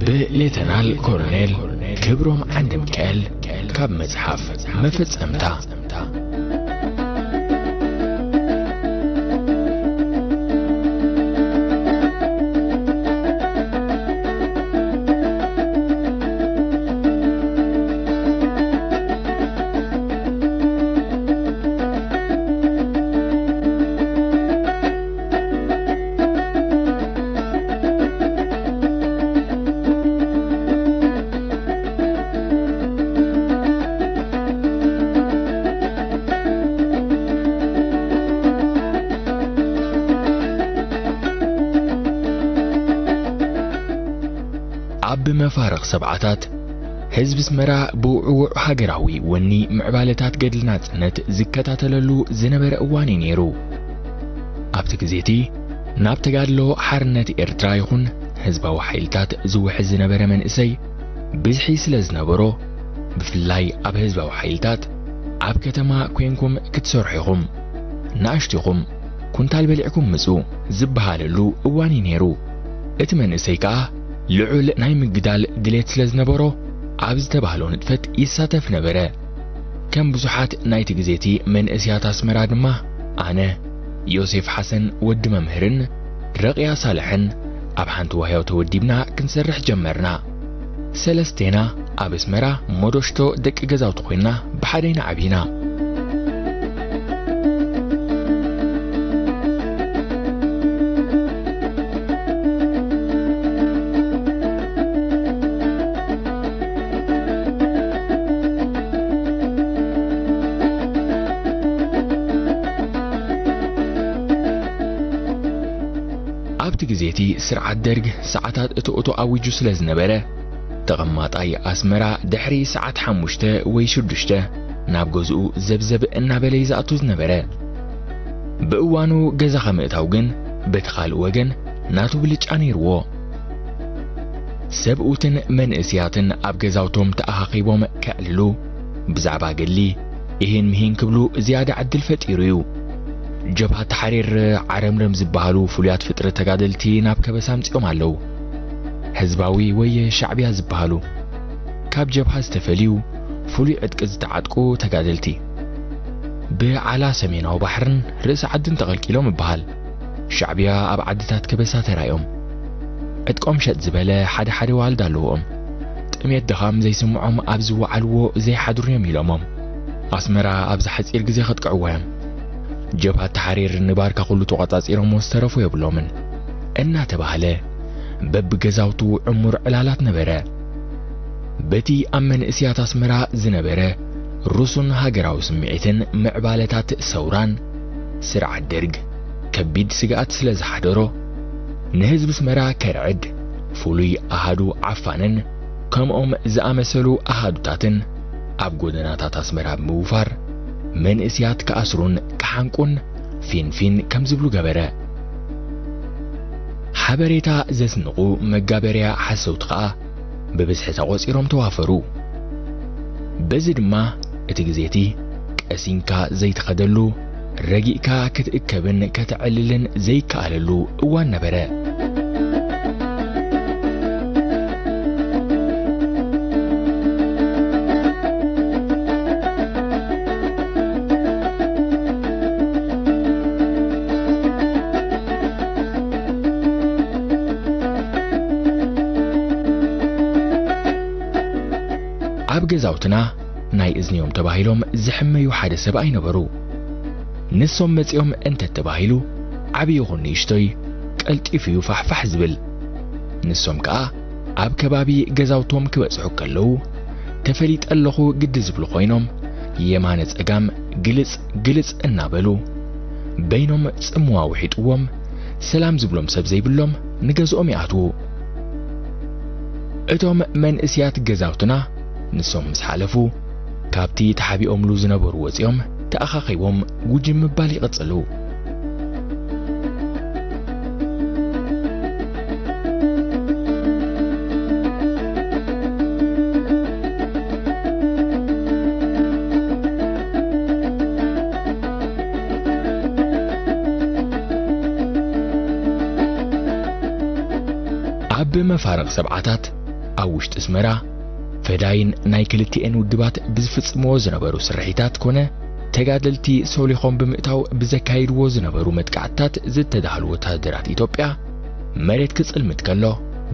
ብሌተናል ኮሎኔል ክብሮም ዓንደሚካኤል ካብ መጽሓፍ መፈጸምታ። ኣብ መፋርቕ ሰብዓታት፣ ህዝቢ ኣስመራ ብውዕዉዕ ሃገራዊ ወኒ ምዕባለታት ገድሊ ናጽነት ዝከታተለሉ ዝነበረ እዋን እዩ ነይሩ። ኣብቲ ግዜ እቲ፣ ናብ ተጋድሎ ሓርነት ኤርትራ ይኹን ህዝባዊ ሓይልታት ዝውሕዝ ዝነበረ መንእሰይ ብዝሒ ስለ ዝነበሮ፣ ብፍላይ ኣብ ህዝባዊ ሓይልታት፣ ኣብ ከተማ ኮይንኩም ክትሰርሑ ኢኹም፣ ንኣሽቱ ኢኹም፣ ኩንታል በሊዕኩም ምጹ ዝበሃለሉ እዋን እዩ ነይሩ። እቲ መንእሰይ ከኣ ልዑል ናይ ምግዳል ድሌት ስለ ዝነበሮ፣ ኣብ ዝተባህሎ ንጥፈት ይሳተፍ ነበረ። ከም ብዙሓት ናይቲ ግዜ እቲ መንእሰያት ኣስመራ ድማ፣ ኣነ፣ ዮሴፍ ሓሰን ወዲ መምህርን ረቕያ ሳልሕን ኣብ ሓንቲ ዋህዮ ተወዲብና ክንሰርሕ ጀመርና። ሰለስቴና ኣብ ኣስመራ ሞዶሽቶ ደቂ ገዛውቲ ኮይንና ብሓደ ኢና ዓቢና። ኣብቲ ግዜ እቲ ስርዓት ደርግ ሰዓታት እቶ እቶ ኣዊጁ ስለ ዝነበረ፣ ተቐማጣይ ኣስመራ ድሕሪ ሰዓት ሓሙሽተ ወይ ሽዱሽተ ናብ ገዝኡ ዘብዘብ እናበለ እዩ ዝኣቱ ዝነበረ። ብእዋኑ ገዛኻ ምእታው ግን በቲ ካልእ ወገን ናቱ ብልጫ ነይርዎ። ሰብኡትን መንእስያትን ኣብ ገዛውቶም ተኣኻኺቦም ከዕልሉ፣ ብዛዕባ ገድሊ እሂን ምሂን ክብሉ ዝያዳ ዕድል ፈጢሩ እዩ። ጀብሃ ተሓሪር ዓረምረም ዝበሃሉ ፍሉያት ፍጥረት ተጋደልቲ ናብ ከበሳ ኣምጺኦም ኣለዉ። ህዝባዊ ወይ ሻዕብያ ዝበሃሉ፣ ካብ ጀብሃ ዝተፈልዩ ፍሉይ ዕጥቂ ዝተዓጥቁ ተጋደልቲ፣ ብዓላ ሰሜናዊ ባሕርን ርእሲ ዓድን ተቐልቂሎም እበሃል። ሻዕብያ ኣብ ዓድታት ከበሳ ተራእዮም። ዕጥቆም ሸጥ ዝበለ ሓደ ሓደ ዋልድ ኣለዎም። ጥሜት ድኻም ዘይስምዖም ኣብ ዝወዓልዎ ዘይሓድሩ'ዮም ኢሎሞም። ኣስመራ ኣብዚ ሓጺር ግዜ ከጥቅዕዋ እዮም። ጀብሃ ተሓሪር ንባርካ ኩሉ ተቖጻጺሮሞ ዝተረፉ የብሎምን እናተባህለ በብገዛውቱ ዕሙር ዕላላት ነበረ። በቲ ኣብ መንእስያት ኣስመራ ዝነበረ ርሱን ሃገራዊ ስምዒትን ምዕባለታት ሰውራን ስርዓት ደርግ ከቢድ ስግኣት ስለ ዝሓደሮ፣ ንህዝቢ ኣስመራ ከርዕድ ፍሉይ ኣሃዱ ዓፋንን ከምኦም ዝኣመሰሉ ኣሃዱታትን ኣብ ጎደናታት ኣስመራ ብምውፋር መንእስያት ክኣስሩን ክሓንቁን ፊንፊን ከም ዝብሉ ገበረ። ሓበሬታ ዘስንቑ መጋበርያ ሓሰውቲ ከኣ ብብዝሒ ተቖጺሮም ተዋፈሩ። በዚ ድማ እቲ ግዜ እቲ ቀሲንካ ዘይትኸደሉ፣ ረጊእካ ክትእከብን ከተዕልልን ዘይከኣለሉ እዋን ነበረ። ኣብ ገዛውትና ናይ እዝንዮም ተባሂሎም ዝሕመዩ ሓደ ሰብኣይ ነበሩ። ንሶም መጺኦም እንተተባሂሉ፣ ዓቢ ይኹን ንእሽቶይ፣ ቀልጢፉ እዩ ፋሕፋሕ ዝብል። ንሶም ከኣ ኣብ ከባቢ ገዛውቶም ክበጽሑ ከለዉ፣ ተፈሊጠ ኣለኹ ግዲ ዝብሉ ኮይኖም፣ የማነ ጸጋም ግልጽ ግልጽ እናበሉ፣ በይኖም ጽምዋ ውሒጥዎም፣ ሰላም ዝብሎም ሰብ ዘይብሎም ንገዝኦም ይኣትዉ። እቶም መንእስያት ገዛውትና ንሶም ምስ ሓለፉ፣ ካብቲ ተሓቢኦምሉ ዝነበሩ ወጺኦም ተኣኻኺቦም ጉጅም ምባል ይቕጽሉ። ኣብ መፋርቕ ሰብዓታት ኣብ ውሽጢ ኣስመራ ፈዳይን ናይ ክልቲኤን ውድባት ብዝፍጽምዎ ዝነበሩ ስርሒታት ኮነ ተጋደልቲ ሶሊኾም ብምእታው ብዘካይድዎ ዝነበሩ መጥቃዕትታት ዝተዳህሉ ወተሃደራት ኢትዮጵያ፣ መሬት ክጽልምት ከሎ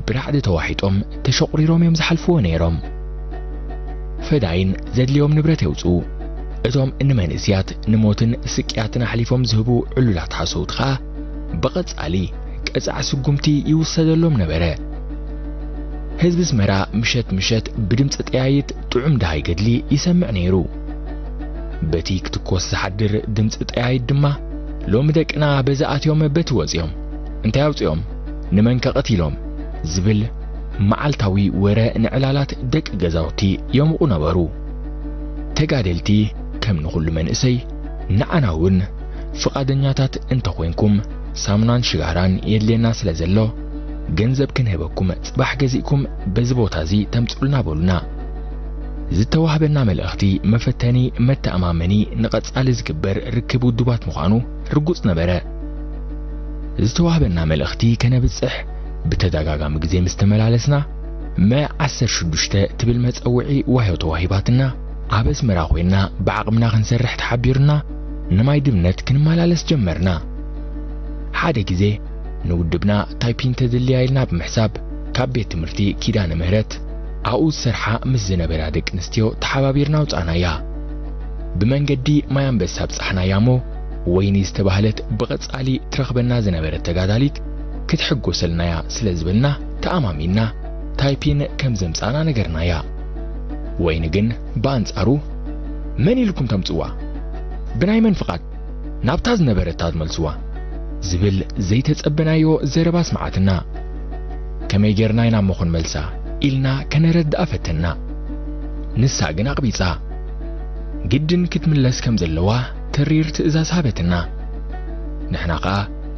ብራዕዲ ተዋሒጦም ተሸቑሪሮም እዮም ዝሓልፍዎ ነይሮም። ፈዳይን ዘድልዮም ንብረት የውጽኡ። እቶም ንመንእስያት ንሞትን ስቅያትን ኣሕሊፎም ዝህቡ ዕሉላት ሓሰውቲ ኸኣ ብቐጻሊ ቀጻዕ ስጉምቲ ይውሰደሎም ነበረ። ህዝቢ ኣስመራ ምሸት ምሸት ብድምጺ ጠያይት ጥዑም ደሃይ ገድሊ ይሰምዕ ነይሩ። በቲ ክትኮስ ዝሓድር ድምጺ ጠያይት ድማ፣ "ሎሚ ደቅና በዚ ኣትዮም በቲ ወጺኦም፣ እንታይ ኣውጺኦም፣ ንመን ከ ቀቲሎም?" ዝብል መዓልታዊ ወረ ንዕላላት ደቂ ገዛውቲ የሙቑ ነበሩ። ተጋደልቲ ከም ንኹሉ መንእሰይ፣ ንዓና እውን ፍቓደኛታት እንተኾይንኩም፣ ሳሙናን ሽጋራን የድልየና ስለ ዘሎ፣ ገንዘብ ክንህበኩም፣ ጽባሕ ገዚእኩም በዚ ቦታ እዚ ተምጽኡልና በሉና። ዝተዋህበና መልእኽቲ መፈተኒ መተኣማመኒ ንቐጻሊ ዝግበር ርክብ ውዱባት ምዃኑ ርጉጽ ነበረ። ዝተዋህበና መልእኽቲ ከነብጽሕ ብተደጋጋሚ ግዜ ምስ ተመላለስና፣ መ ዓሰርተ ሽዱሽተ ትብል መጸውዒ ዋህዮ ተዋሂባትና፣ ኣብ ኣስመራ ኮይንና ብዓቕምና ክንሰርሕ ተሓቢሩና፣ ንማይ ድምነት ክንመላለስ ጀመርና። ሓደ ግዜ ንውድብና ታይፒን ተድልያ ኢልና ብምሕሳብ፣ ካብ ቤት ትምህርቲ ኪዳነ ምህረት ኣብኡ ዝሰርሓ ምስ ዝነበራ ደቂ ኣንስትዮ ተሓባቢርና ኣውጻእናያ። ብመንገዲ ማይ ኣንበሳ ኣብጻሕናያ እሞ፣ ወይኒ ዝተባህለት ብቐጻሊ ትረኽበና ዝነበረት ተጋዳሊት ክትሕጎሰልናያ ስለ ዝበልና ተኣማሚንና፣ ታይፒን ከም ዘምጻእና ነገርናያ። ወይኒ ግን ብኣንጻሩ፣ "መን ኢልኩም ተምጽዋ? ብናይ መን ፍቓድ? ናብታ ዝነበረታ ትመልስዋ?" ዝብል ዘይተጸበናዮ ዘረባ ኣስመዓትና። "ከመይ ጌርና ኢና እሞ ክንመልሳ?" ኢልና ከነረድኣ ፈተንና። ንሳ ግን ኣቕቢጻ፣ ግድን ክትምለስ ከም ዘለዋ ተሪር ትእዛዝ ሃበትና። ንሕና ኸኣ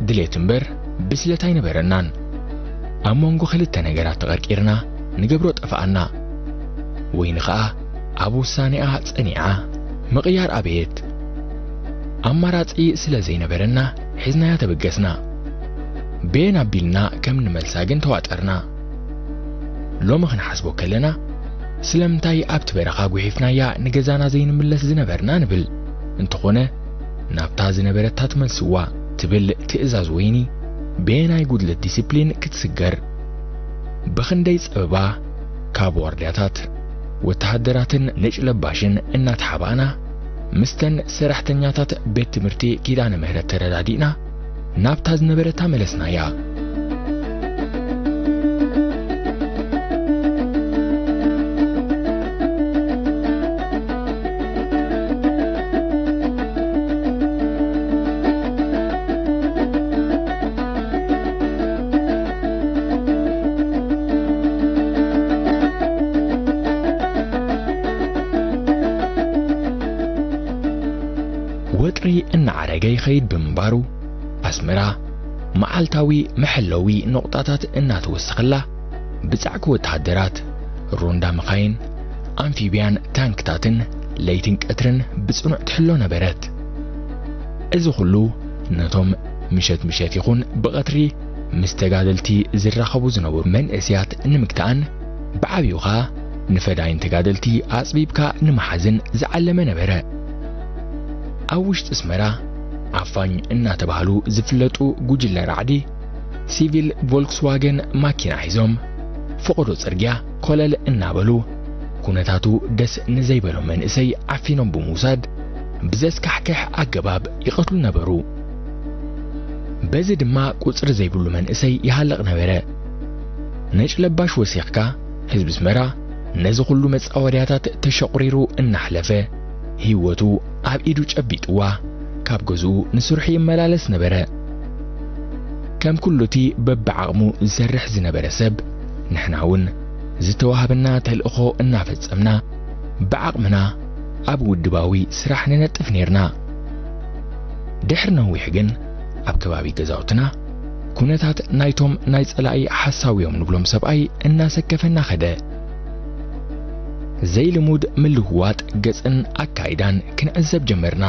ድሌት እምበር ብስለት ኣይነበረናን። ኣብ መንጎ ክልተ ነገራት ተቐርቂርና ንገብሮ ጠፍኣና። ወይኒ ኸኣ ኣብ ውሳኔኣ ጸኒዓ፣ ምቕያር ኣበየት። ኣማራጺ ስለ ዘይነበረና፣ ሒዝናያ ተበገስና። በየን ኣቢልና ከም ንመልሳ ግን ተዋጠርና። ሎሚ ክንሓስቦ ከለና፣ ስለምንታይ ኣብቲ በረኻ ጉሒፍናያ ንገዛና ዘይንምለስ ዝነበርና ንብል። እንተኾነ፣ ናብታ ዝነበረታ ትመልስዋ ትብል ትእዛዝ ወይኒ፣ በየናይ ጉድለት ዲሲፕሊን ክትስገር? ብኽንደይ ጸበባ ካብ ዋርድያታት፣ ወተሃደራትን ነጭ ለባሽን እናተሓባእና፣ ምስተን ሰራሕተኛታት ቤት ትምህርቲ ኪዳነ ምህረት ተረዳዲእና፣ ናብታ ዝነበረታ መለስናያ። ወጥሪ እናዓረገ ይኸይድ ብምንባሩ፣ ኣስመራ መዓልታዊ መሐለዊ ነቑጣታት እናተወሰኸላ፣ ብጻዕቂ ወተሃደራት፣ ሮንዳ መኻይን፣ ኣምፊብያን ታንክታትን ለይትን ቀትርን ብጽኑዕ ትሕሎ ነበረት። እዚ ኹሉ ነቶም ምሸት ምሸት ይኹን ብቐትሪ ምስ ተጋደልቲ ዝራኸቡ ዝነበሩ መንእስያት ንምግታእን፣ ብዓብዩ ኸኣ ንፈዳይን ተጋደልቲ ኣጽቢብካ ንምሓዝን ዝዓለመ ነበረ። ኣብ ውሽጢ ኣስመራ ዓፋኝ እናተባህሉ ዝፍለጡ ጉጅለ ራዕዲ፣ ሲቪል ቮልክስዋገን ማኪና ሒዞም፣ ፈቐዶ ጽርግያ ኮለል እናበሉ፣ ኩነታቱ ደስ ንዘይበሎም መንእሰይ ዓፊኖም ብምውሳድ፣ ብዘስካሕክሕ ኣገባብ ይቐትሉ ነበሩ። በዚ ድማ ቁጽሪ ዘይብሉ መንእሰይ ይሃልቕ ነበረ። ነጭ ለባሽ ወሲኽካ፣ ህዝቢ ኣስመራ ነዚ ኹሉ መጻወድያታት ተሸቑሪሩ እናሕለፈ፣ ህይወቱ ኣብ ኢዱ ጨቢጥዋ፣ ካብ ገዝኡ ንስርሑ ይመላለስ ነበረ። ከም ኩሉ እቲ በብዓቕሙ ዝሰርሕ ዝነበረ ሰብ፣ ንሕና እውን ዝተዋህበና ተልእኾ እናፈጸምና፣ ብዓቕምና ኣብ ውድባዊ ስራሕ ንነጥፍ ኔርና። ድሕሪ ነዊሕ ግን፣ ኣብ ከባቢ ገዛውትና፣ ኩነታት ናይቶም ናይ ጸላኢ ሓሳውዮም ንብሎም ሰብኣይ እናሰከፈና ኸደ። ዘይልሙድ ምልውዋጥ ገጽን ኣካይዳን ክንዕዘብ ጀመርና።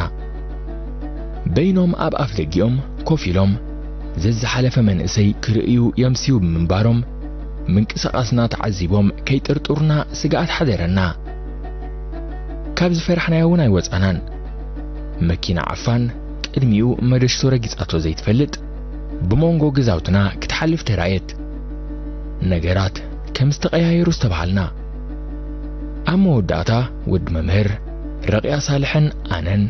በይኖም ኣብ ኣፍደጊኦም ኮፍ ኢሎም፣ ዘዝሓለፈ መንእሰይ ክርእዩ የምስዩ ብምንባሮም፣ ምንቅስቓስና ተዓዚቦም ከይጥርጥሩና ስግኣት ሓደረና። ካብ ዝፈራሕናዮ እውን ኣይወጻናን። መኪና ዓፋን ቅድሚኡ መደሽቶ ረጊጻቶ ዘይትፈልጥ ብመንጎ ገዛውትና ክትሓልፍ ተራእየት። ነገራት ከም ዝተቐያየሩ ዝተባሃልና። ኣብ መወዳእታ ወዲ መምህር፣ ረቕያ ሳልሕን ኣነን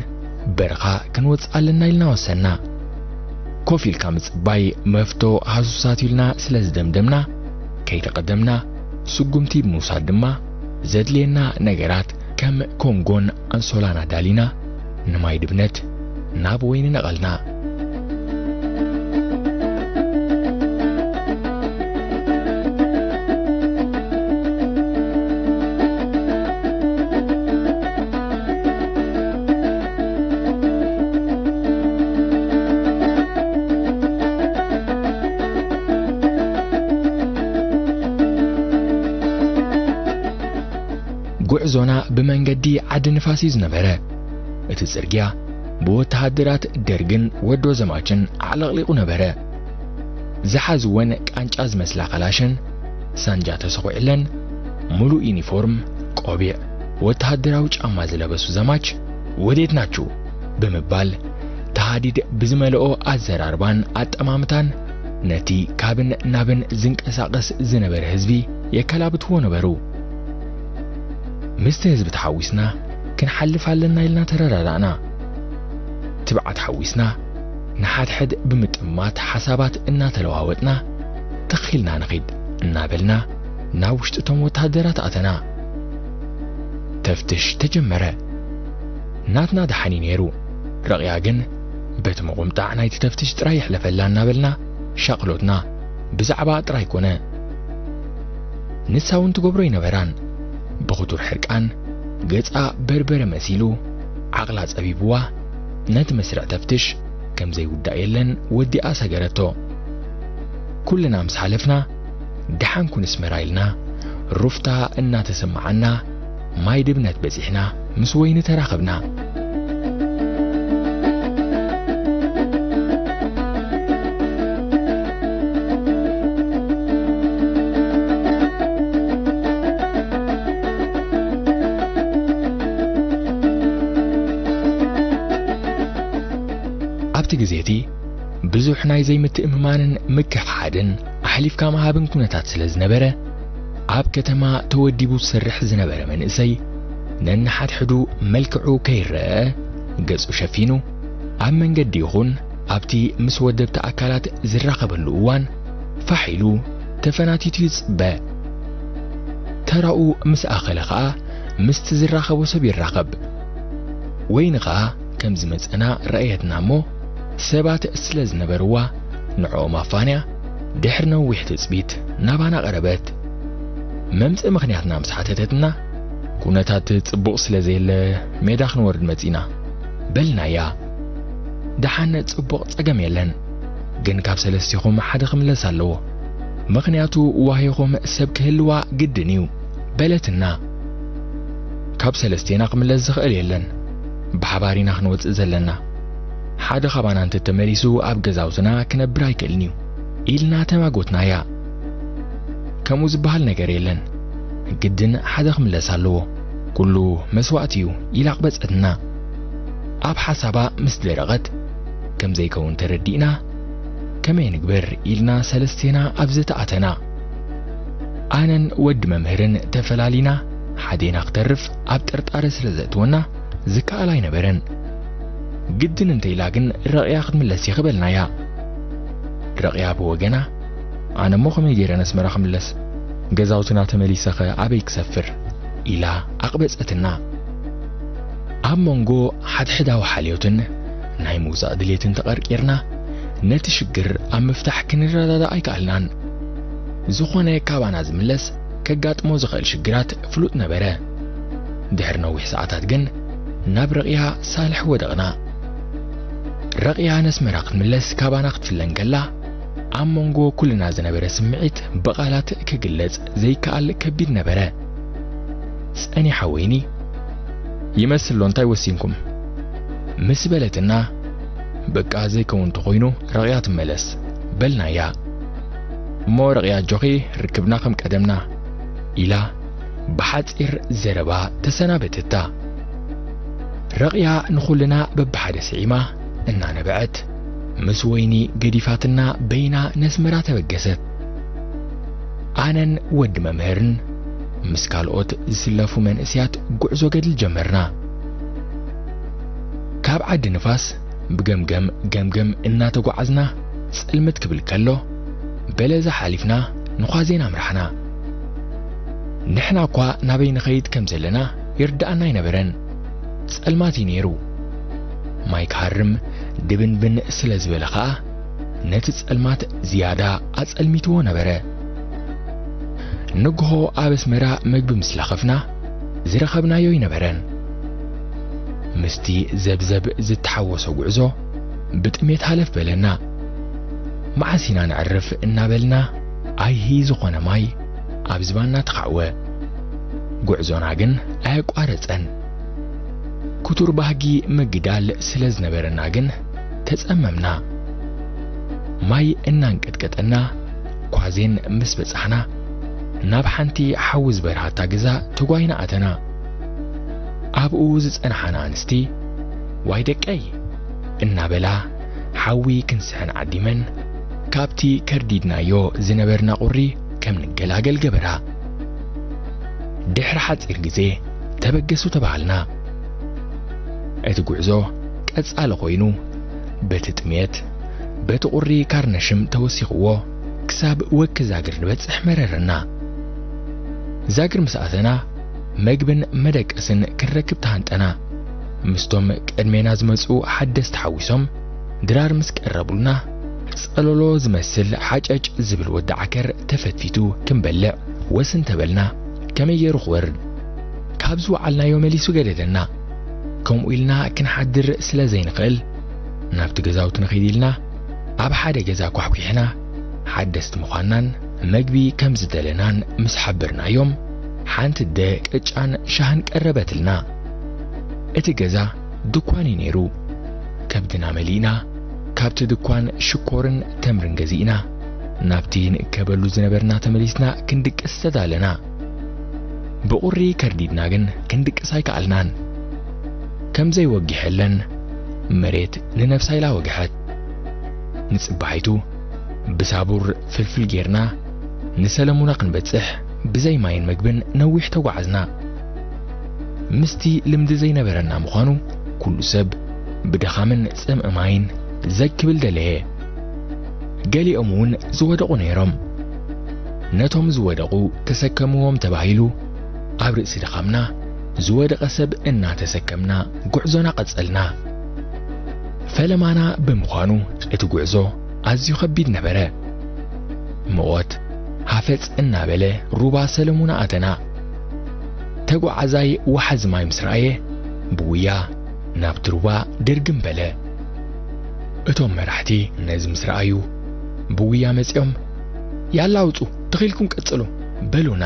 በረኻ ክንወጽእ ኣለና ኢልና ወሰንና። ኮፍ ኢልካ ምጽባይ መፍቶ ሃሱሳት ኢልና ስለ ዝደምደምና፣ ከይተቐደምና ስጉምቲ ብምውሳድ ድማ ዘድልየና ነገራት ከም ኮንጎን ኣንሶላን ኣዳሊና ንማይ ድብነት ናብ ወይኒ ነቐልና። ጉዕዞና ብመንገዲ ዓዲ ንፋስ እዩ ዝነበረ። እቲ ጽርግያ ብወተሃደራት ደርግን ወዶ ዘማችን ኣዕለቕሊቑ ነበረ። ዝሓዝወን ቃንጫ ዝመስላ ካላሽን ሳንጃ ተሰኹዕለን፣ ሙሉእ ዩኒፎርም፣ ቆቢዕ፣ ወተሃደራዊ ጫማ ዝለበሱ ዘማች፣ "ወዴት ናችሁ?" ብምባል ተሃዲድ ብዝመልኦ ኣዘራርባን ኣጠማምታን ነቲ ካብን ናብን ዝንቀሳቐስ ዝነበረ ህዝቢ የከላብትዎ ነበሩ። ምስቲ ህዝቢ ተሓዊስና ክንሓልፍ ኣለና ኢልና ተረዳዳእና። ትብዓት ሓዊስና ንሓድሕድ ብምጥማት ሓሳባት እናተለዋወጥና፣ "ትኽ ኢልና ንኺድ" እናበልና ናብ ውሽጢ እቶም ወተሃደራት ኣተና። ተፍትሽ ተጀመረ። ናትና ደሓን እዩ ነይሩ። ረቕያ ግን በቲ ምቑምጣዕ ናይቲ ተፍትሽ ጥራይ ይሕለፈላ እናበልና ሻቕሎትና ብዛዕባኣ ጥራይ ኮነ። ንሳ እውን ትገብሮ ኣይነበራን። ብኽቱር ሕርቃን ገጻ በርበረ መሲሉ ዓቕላ ጸቢብዋ ነቲ መስርዕ ተፍትሽ ከም ዘይውዳእ የለን ወዲኣ ሰገረቶ። ኩልና ምስ ሓለፍና ደሓን ኩን ኣስመራ ኢልና ሩፍታ እናተሰማዓና ማይ ድብነት በጺሕና ምስ ወይኒ ተራኸብና። ኣብቲ ግዜ እቲ ብዙሕ ናይ ዘይምትእምማንን ምክሕሓድን ኣሕሊፍካ ምሃብን ኩነታት ስለ ዝነበረ፣ ኣብ ከተማ ተወዲቡ ዝሰርሕ ዝነበረ መንእሰይ ነንሓድሕዱ መልክዑ ከይረአ ገጹ ሸፊኑ ኣብ መንገዲ ይኹን ኣብቲ ምስ ወደብቲ ኣካላት ዝራኸበሉ እዋን ፋሕ ኢሉ ተፈናቲቱ ይጽበ። ተራኡ ምስ ኣኸለ ኸኣ ምስቲ ዝራኸቦ ሰብ ይራኸብ። ወይኒ ኸኣ ከም ዝመጸና ረኣየትና እሞ፣ ሰባት ስለ ዝነበርዋ፣ ንዕኦም ኣፋንያ ድሕሪ ነዊሕ ትጽቢት ናባና ቀረበት። መምጽኢ ምኽንያትና ምስ ሓተተትና፣ "ኩነታት ጽቡቕ ስለ ዘየለ ሜዳ ክንወርድ መጺና" በልናያ። "ደሓን ጽቡቕ፣ ጸገም የለን፣ ግን ካብ ሰለስቲኹም ሓደ ክምለስ ኣለዎ፣ ምኽንያቱ ዋህይኹም ሰብ ክህልዋ ግድን እዩ" በለትና። "ካብ ሰለስቴና ክምለስ ዝኽእል የለን፣ ብሓባር ኢና ክንወጽእ ዘለና። ሓደ ካባና እንተተመሊሱ ኣብ ገዛውትና ክነብር ኣይክእልን እዩ" ኢልና ተማጎትናያ። "ከምኡ ዝበሃል ነገር የለን፣ ግድን ሓደ ክምለስ ኣለዎ፣ ኩሉ መስዋእቲ እዩ" ኢላ ኣቕበጸትና። ኣብ ሓሳባ ምስ ደረቐት፣ ከም ዘይከውን ተረዲእና፣ "ከመይ ንግበር?" ኢልና ሰለስቴና ኣብ ዘተ ኣተና። ኣነን ወዲ መምህርን ተፈላሊና፣ ሓዴና ክተርፍ ኣብ ጥርጣረ ስለ ዘእትወና፣ ዝከኣል ኣይነበረን። ግድን እንተ ኢላ ግን ረቕያ ክትምለስ ኢኺ በልናያ። ረቕያ ብወገና፣ "ኣነ እሞ ከመይ ገይረ ነስመራ ክምለስ? ገዛውትና ተመሊሰኸ ኣበይ ክሰፍር?" ኢላ ኣቕበጸትና። ኣብ መንጎ ሓድሕዳዊ ሓልዮትን ናይ ምውጻእ ድሌትን ተቐርቂርና፣ ነቲ ሽግር ኣብ ምፍታሕ ክንረዳዳእ ኣይከኣልናን። ዝኾነ ካባና ዝምለስ ከጋጥሞ ዝኽእል ሽግራት ፍሉጥ ነበረ። ድሕሪ ነዊሕ ሰዓታት ግን ናብ ረቕያ ሳልሕ ወደቕና። ረቕያ ነስመራ ክትምለስ ካባና ክትፍለ እንከላ፣ ኣብ መንጎ ኩልና ዝነበረ ስምዒት ብቓላት ክግለጽ ዘይከኣል ከቢድ ነበረ። ጸኒሓ ወይኒ፣ "ይመስሎ እንታይ ወሲንኩም?" ምስ በለትና፣ "በቃ ዘይከውን እንተኾይኑ ረቕያ ትመለስ" በልናያ። እሞ ረቕያ ኣጆኺ፣ ርክብና ከም ቀደምና፣ ኢላ ብሓጺር ዘረባ ተሰናበተታ። ረቕያ ንኹልና በብሓደ ስዒማ እናነበዐት፣ ምስ ወይኒ ገዲፋትና በይና ነስመራ ተበገሰት። ኣነን ወዲ መምህርን ምስ ካልኦት ዝስለፉ መንእስያት ጉዕዞ ገድሊ ጀመርና። ካብ ዓዲ ንፋስ ብገምገም ገምገም እናተጓዓዝና፣ ጽልምት ክብል ከሎ፣ በለዛ ሓሊፍና ንዃዜን ኣምራሕና። ንሕና እኳ ናበይ ንኸይድ ከም ዘለና ይርድኣና ኣይነበረን። ጸልማት እዩ ነይሩ። ማይ ክሃርም ድብንብን ስለ ዝበለ ኸኣ፣ ነቲ ጸልማት ዝያዳ ኣጸልሚትዎ ነበረ። ንግሆ ኣብ ኣስመራ መግቢ ምስ ለኸፍና፣ ዝረኸብናዮ ኣይነበረን። ምስቲ ዘብዘብ ዝተሓወሶ ጉዕዞ ብጥሜት ሃለፍ በለና። መዓስ ኢና ነዕርፍ እናበልና፣ ኣይሂ ዝኾነ ማይ ኣብ ዝባንና ተኻዕወ። ጉዕዞና ግን ኣየቋረጸን። ክቱር ባህጊ ምግዳል ስለ ዝነበረና ግን ተጸመምና። ማይ እናንቀጥቀጠና ኳዜን ምስ በጻሕና፣ ናብ ሓንቲ ሓዊ ዝበርሃታ ገዛ ተጓይና ኣተና። ኣብኡ ዝጸንሓና ኣንስቲ፣ "ዋይ ደቀይ!" እናበላ፣ ሓዊ ክንስሕን ዓዲመን፣ ካብቲ ከርዲድናዮ ዝነበርና ቁሪ ከም ንገላገል ገበራ። ድሕሪ ሓጺር ግዜ፣ "ተበገሱ" ተባሃልና። እቲ ጉዕዞ ቀጻሊ ኮይኑ፣ በቲ ጥሜት፣ በቲ ቁሪ ካርነሽም ተወሲኽዎ፣ ክሳብ ወኪ ዛግር ንበጽሕ መረረና። ዛግር ምስ ኣተና፣ መግብን መደቀስን ክንረክብ ተሃንጠና። ምስቶም ቅድሜና ዝመጹ ሓደስቲ ሓዊሶም ድራር ምስ ቀረቡልና፣ ጸለሎ ዝመስል ሓጨጭ ዝብል ወዲ ዓከር ተፈትፊቱ ክንበልዕ ወስን ተበልና፣ ከመይ ገይሩ ክወርድ? ካብ ዝወዓልናዮ መሊሱ ገደደና። ከምኡ ኢልና ክንሓድር ስለ ዘይንኽእል፣ ናብቲ ገዛውቲ ንኸይድ ኢልና ኣብ ሓደ ገዛ ኳሕኲሕና፣ ሓደስቲ ምዃንናን መግቢ ከም ዝደለናን ምስ ሓበርናዮም፣ ሓንቲ ኣደ ቅጫን ሻህን ቀረበትልና። እቲ ገዛ ድኳን እዩ ነይሩ። ከብድና መሊእና፣ ካብቲ ድኳን ሽኮርን ተምርን ገዚእና፣ ናብቲ ንእከበሉ ዝነበርና ተመሊስና ክንድቅስ ተዳለና። ብቑሪ ከርዲድና ግን ክንድቅስ ኣይከኣልናን። ከም ዘይወጊሐለን መሬት ንነብሳ ኢላ ወግሐት። ንጽባሒቱ ብሳቡር ፍልፍል ጌርና ንሰለሙና ክንበጽሕ ብዘይ ማይን መግብን ነዊሕ ተጓዓዝና። ምስቲ ልምዲ ዘይነበረና ምዃኑ ኩሉ ሰብ ብድኻምን ጽምኢ ማይን ዘግ ክብል ደለየ። ገሊኦም እውን ዝወደቑ ነይሮም። ነቶም ዝወደቑ ተሰከምዎም ተባሂሉ፣ ኣብ ርእሲ ድኻምና ዝወደቐ ሰብ እናተሰከምና ጉዕዞና ቀጸልና። ፈለማና ብምዃኑ እቲ ጉዕዞ ኣዝዩ ከቢድ ነበረ። ምቖት ሃፈጽ እናበለ ሩባ ሰለሙና ኣተና። ተጓዓዛይ ወሓዚ ማይ ምስ ረኣየ፣ ብጉያ ናብቲ ሩባ ድርግም በለ። እቶም መራሕቲ ነዚ ምስ ረኣዩ፣ ብጉያ መጺኦም፣ "ያላ ኣውጹ፣ ተኺልኩም ቀጽሉ" በሉና።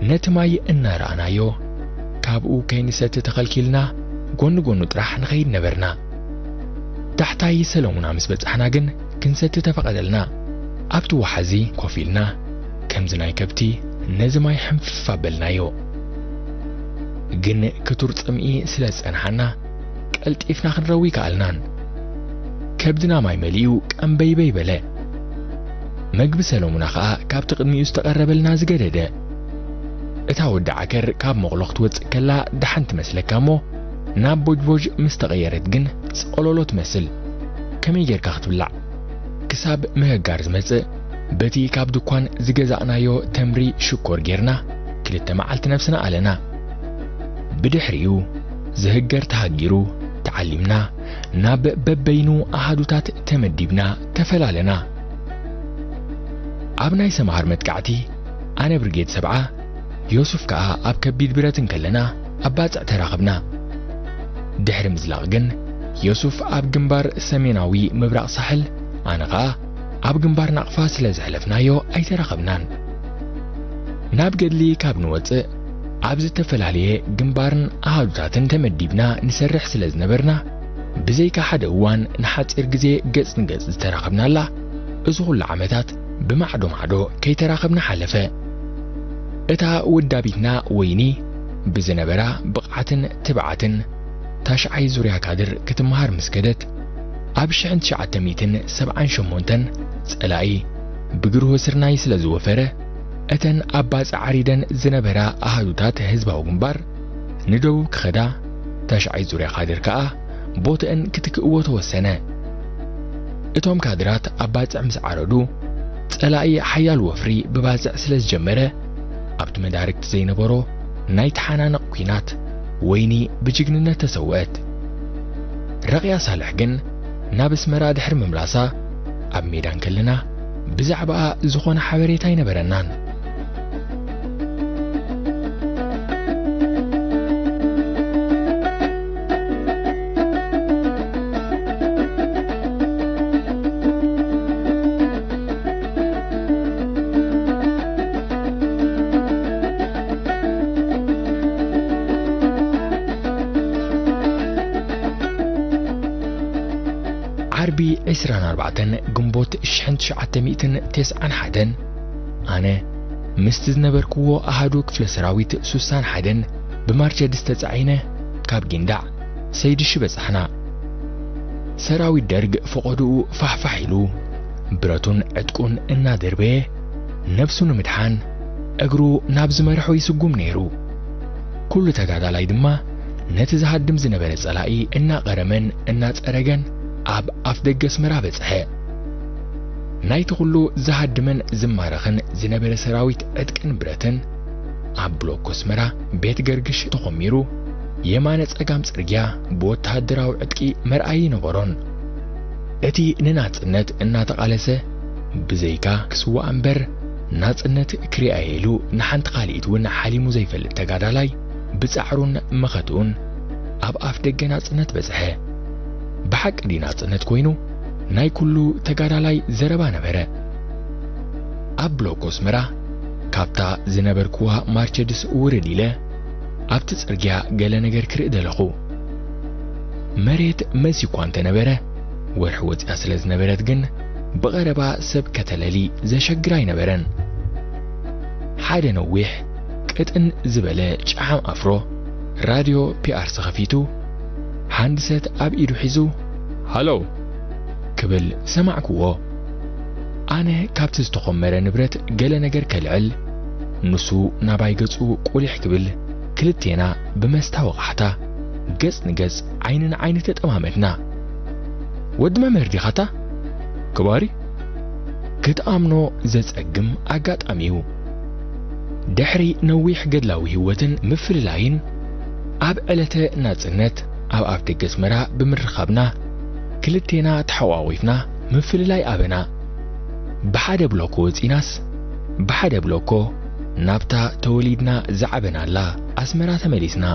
ነቲ ማይ እናረኣናዮ፣ ካብኡ ከይንሰቲ ተኸልኪልና፣ ጎኒ ጎኑ ጥራሕ ንኸይድ ነበርና። ታሕታይ ሰለሙና ምስ በጻሕና ግን፣ ክንሰቲ ተፈቐደልና። ኣብቲ ወሓዚ ኮፍ ኢልና፣ ከምዚ ናይ ከብቲ ነዚ ማይ ሕንፍፍ ኣበልናዮ። ግን ክቱር ጽምኢ ስለ ዝጸንሓና፣ ቀልጢፍና ክንረዊ ከኣልናን። ከብድና ማይ መሊኡ ቀምበይበይ በለ። መግቢ ሰለሙና ኸኣ ካብቲ ቅድሚኡ ዝተቐረበልና ዝገደደ። እታ ወዲ ዓከር ካብ መቑሎ ክትወጽእ ከላ ደሓን ትመስለካ እሞ፣ ናብ ቦጅቦጅ ምስ ተቐየረት ግን ጸቐሎሎ ትመስል። ከመይ ጌርካ ክትብላዕ? ክሳብ ምህጋር ዝመጽእ፣ በቲ ካብ ድኳን ዝገዛእናዮ ተምሪ ሽኮር ጌርና ክልተ መዓልቲ ነብስና ኣለና። ብድሕሪኡ ዝህገር ተሃጊሩ ተዓሊምና፣ ናብ በበይኑ ኣሃዱታት ተመዲብና ተፈላለና። ኣብ ናይ ሰምሃር መጥቃዕቲ ኣነ ብርጌድ ሰብዓ፣ ዮሱፍ ከኣ ኣብ ከቢድ ብረት እንከለና ኣብ ባጽዕ ተራኸብና። ድሕሪ ምዝላቕ ግን ዮሱፍ ኣብ ግንባር ሰሜናዊ ምብራቕ ሳሕል፣ ኣነ ኸኣ ኣብ ግንባር ናቕፋ ስለ ዘሕለፍናዮ ኣይተራኸብናን። ናብ ገድሊ ካብ ንወጽእ ኣብ ዝተፈላለየ ግንባርን ኣሃዱታትን ተመዲብና ንሰርሕ ስለ ዝነበርና፣ ብዘይካ ሓደ እዋን ንሓጺር ግዜ ገጽ ንገጽ ዝተራኸብናላ፣ እዚ ኹሉ ዓመታት ብማዕዶ ማዕዶ ከይተራኸብና ሓለፈ። እታ ውዳቢትና ወይኒ ብዝነበራ ብቕዓትን ትብዓትን ታሽዓይ ዙርያ ካድር ክትመሃር ምስ ከደት፣ ኣብ ሽሕን ትሽዓተ ሚእትን ሰብዓን ሸሞንተን ጸላኢ ብግርሁ ስርናይ ስለ ዝወፈረ፣ እተን ኣብ ባጽዕ ዓሪደን ዝነበራ ኣሃዱታት ህዝባዊ ግንባር ንደቡብ ክኸዳ፣ ታሽዓይ ዙርያ ካድር ከኣ ቦትአን ክትክእዎ ተወሰነ። እቶም ካድራት ኣብ ባጽዕ ምስ ዓረዱ፣ ጸላኢ ሓያል ወፍሪ ብባጽዕ ስለ ዝጀመረ፣ ኣብቲ መዳርግቲ ዘይነበሮ ናይ ተሓናነቕ ኲናት፣ ወይኒ ብጅግንነት ተሰውአት። ረቕያ ሳልሕ ግን ናብ ኣስመራ ድሕሪ ምምላሳ፣ ኣብ ሜዳ እንከለና ብዛዕባኣ ዝኾነ ሓበሬታ ኣይነበረናን። ዓርቢ ዕስራን ኣርባዕተን ግንቦት ሽሕን ትሽዓተ ሚእትን ተስዓን ሓደን፣ ኣነ ምስቲ ዝነበርክዎ ኣሃዱ ክፍለ ሰራዊት ሱሳን ሓደን ብማርቸድስ ተጻዒነ ካብ ጊንዳዕ ሰይድሺ በጻሕና። ሰራዊት ደርግ ፈቖዶኡ ፋሕፋሕ ኢሉ፣ ብረቱን ዕጥቁን እናደርበየ፣ ነብሱ ንምድሓን እግሩ ናብ ዝመርሖ ይስጉም ነይሩ። ኩሉ ተጋዳላይ ድማ ነቲ ዝሃድም ዝነበረ ጸላኢ እናቐረመን እናጸረገን ኣብ ኣፍደገ ኣስመራ በጽሐ። ናይቲ ኩሉ ዝሃድምን ዝማረኽን ዝነበረ ሰራዊት ዕጥቅን ብረትን ኣብ ብሎኮ ኣስመራ ቤት ገርግሽ ተኾሚሩ፣ የማነ ጸጋም ጽርግያ ብወተሃደራዊ ዕጥቂ መርኣዪ ነበሮን። እቲ ንናጽነት እናተቓለሰ ብዘይካ ክስዋእ እምበር ናጽነት ክሪኣ'የ ኢሉ ንሓንቲ ካልኢት እውን ሓሊሙ ዘይፈልጥ ተጋዳላይ ብጻዕሩን መኸትኡን ኣብ ኣፍ ደገ ናጽነት በጽሐ። ብሓቂ ድዩ ናጽነት ኮይኑ? ናይ ኩሉ ተጋዳላይ ዘረባ ነበረ። ኣብ ብሎኮ ኣስመራ ካብታ ዝነበርኩዋ ማርቸድስ ውርድ ኢለ ኣብቲ ጽርግያ ገለ ነገር ክርኢ ደለኹ። መሬት መልሲ እኳ እንተነበረ፣ ወርሒ ወጺኣ ስለ ዝነበረት ግን ብቐረባ ሰብ ከተለሊ ዘሸግር ኣይነበረን። ሓደ ነዊሕ ቅጥን ዝበለ ጨሓም ኣፍሮ ራድዮ ፒ ኣር ሲ ከፊቱ፣ ሃንድሰት ኣብ ኢዱ ሒዙ፣ "ሃሎ!" ክብል ሰማዕክዎ። ኣነ ካብቲ ዝተኾመረ ንብረት ገለ ነገር ከልዕል፣ ንሱ ናባይ ገጹ ቁሊሕ ክብል፣ ክልቴና ብመስታወቓሕታ ገጽ ንገጽ፣ ዓይኒ ንዓይኒ ተጠማመትና። "ወዲ መምህር ዲኻታ? ክባሪ?" ክትኣምኖ ዘጸግም ኣጋጣሚ'ዩ። ድሕሪ ነዊሕ ገድላዊ ህይወትን ምፍልላይን፣ ኣብ ዕለተ ናጽነት ኣብ ኣፍደገ ኣስመራ ብምርኻብና፣ ክልቴና ተሓቋቒፍና ምፍልላይ ኣበና። ብሓደ ብሎኮ ወጺናስ፣ ብሓደ ብሎኮ ናብታ ተወሊድና ዝዓበናላ ኣስመራ ተመሊስና።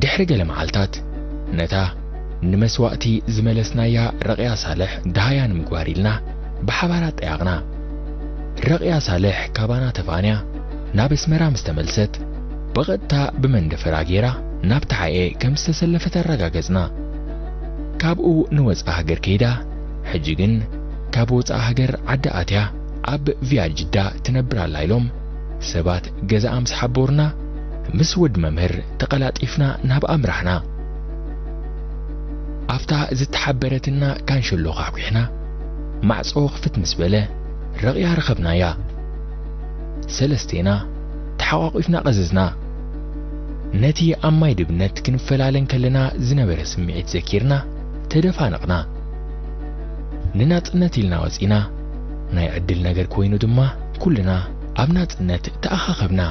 ድሕሪ ገለ መዓልታት፣ ነታ ንመስዋእቲ ዝመለስናያ ረቕያ ሳልሕ ደሃያ ንምግባር ኢልና ብሓባር ኣጠያቕና። ረቕያ ሳልሕ ካባና ተፋንያ ናብ ኣስመራ ምስ ተመልሰት፣ ብቐጥታ ብመንደፈራ ጌራ ናብ ተሓኤ ከም ዝተሰለፈት ኣረጋገጽና። ካብኡ ንወጻኢ ሃገር ከይዳ፣ ሕጂ ግን ካብ ወጻኢ ሃገር ዓዲ ኣትያ ኣብ ቪያ ጅዳ ትነብር ኣላ ኢሎም ሰባት ገዛኣ ምስ ሓበሩና፣ ምስ ወዲ መምህር ተቐላጢፍና ናብ ኣምራሕና። ኣብታ ዝተሓበረትና ካንሸሎ ኳሕኲሕና፣ ማዕጾ ክፍት ምስ በለ፣ ረቕያ ረኸብናያ። ሰለስቴና ተሓቋቒፍና ቀዘዝና። ነቲ ኣብ ማይ ድብነት ክንፈላለ እንከለና ዝነበረ ስምዒት ዘኪርና ተደፋነቕና። ንናጽነት ኢልና ወጺና፣ ናይ ዕድል ነገር ኮይኑ ድማ ኩልና ኣብ ናጽነት ተኣኻኸብና።